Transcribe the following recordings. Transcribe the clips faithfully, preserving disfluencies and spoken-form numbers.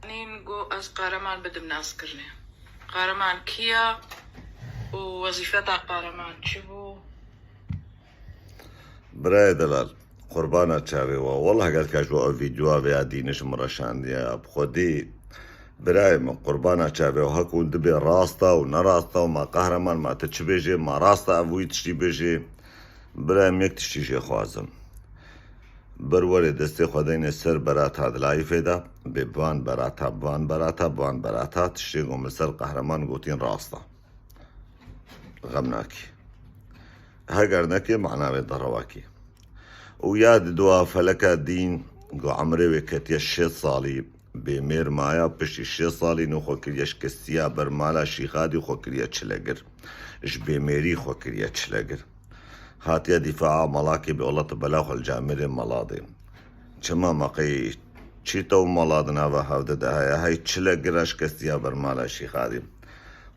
Nîn got ez Qehreman bidim naskirinê. Qehreman kî ye û wezîfeta Qehreman çi bû? Birayê delal, qurbana çavê we. Wallah gelka ji bo ev vîdyoa vê ya dînê ji min re şandiye. Bi xwedî birayê min, qurbana çavê we. Hek hûn dibê rast e û ne rast e û ma Qehreman ma tu çi bêjê, ma rast e ev wî tiştî bêjê. Birayê min, yek tiştî jê xwazim. Ber werê destê xwe deyne ser Berat Hadilayî fêda, bê ban Berata, ban Berata, ban Berata, tiştê ku min ser Qehreman gotîn rast e. Xem nakî. Heger nekê, mana wê derewakî. Û ya di dua feleka dîn ku emrê wê ketiye şêst salî, bê mêr maya, piştî şêst salî nû xwe kiriye şikestiya ber mala Şîxadî, xwe kiriye çilegir. Ji bê mêrî xwe kiriye çilegir. Hatiye dîfaa malakê bi olat bela xwe li camêrê mala dê. Çima me qey çî te û mala di nava hevde de heye, hey çile gira şikestiya ber mala Şîxadî.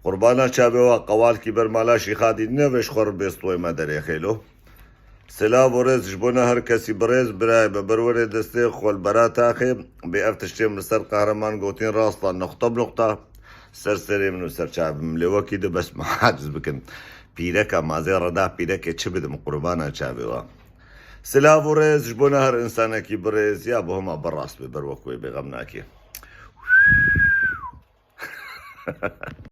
Qurbana çavê wa qewalkî ber mala Şîxadî neve ji xwe re bê stoyê me derê xêlo. Silav û rêz ji bo ne her kesî birêz, birayê me ber werê destê xwe li bera taxê, bê ev tiştê min li ser Qehreman gotîn rasta nuqta bi nuqta. Ser serê min û ser çavê min lê wekî di bes me aciz bikin. Pîreka mazê reda pîrekê çi bidim qurbana çavê wa. Silav û rêz ji bo ne her insanekî birêz ya bo hema birast bê ber wek wê bê xem nakê.